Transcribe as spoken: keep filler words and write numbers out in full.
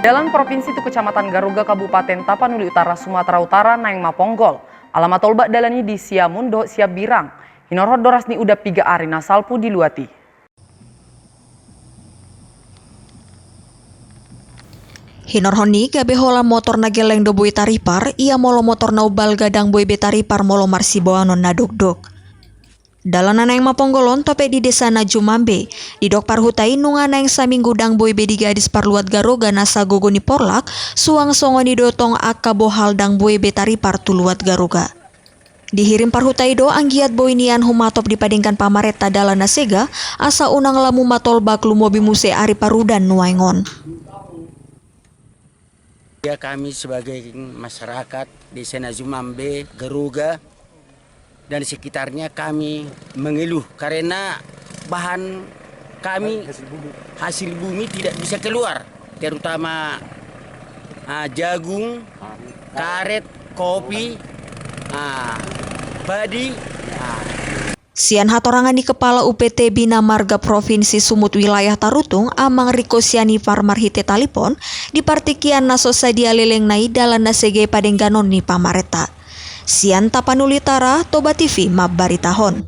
Dalan provinsi tu Kecamatan Garoga, Kabupaten Tapanuli Utara, Sumatera Utara naeng maponggol. Ala matolbak dalan i di Siamun dohot Siabirang. Hinorhon doras ni udan piga ari na salpu di luat i. Hinorhon ni gabe holan motor na gelleng do boi taripar, ia molo motor na umbalga ndang boi be taripar molo marsiboanon na dokdok. Dalan na naeng maponggol on topet di desa na jumambe. Didok parhuta i nunga naeng saminggu ndang boi be digadis parluat Garoga na sagogo ni porlak, suang songon i do tong angka bohal ndang boi be taripar tu luat Garoga. Dihirim parhuta i do anggiat boi nian humatop dipadenggan pamarenta dalan na sega, asa unang lamu matolbak lumobi muse ari parudan nuaeng on. Ya, kami sebagai masyarakat Desa na jumambe, Garoga, dan sekitarnya kami mengeluh karena bahan kami, hasil bumi, hasil bumi tidak bisa keluar, terutama, ah, jagung, karet, kopi, ah, padi, ah. Sian hatorangan ni Kepala U P T Bina Marga Provinsi Sumut Wilayah Tarutung, Amang Riko Sianipar, marhite talipon, di partingkian na so sadia lelengna i dalan na sega i padengganon ni pamarenta. Sian Tapanuli Utara, Toba T V mambaritahon.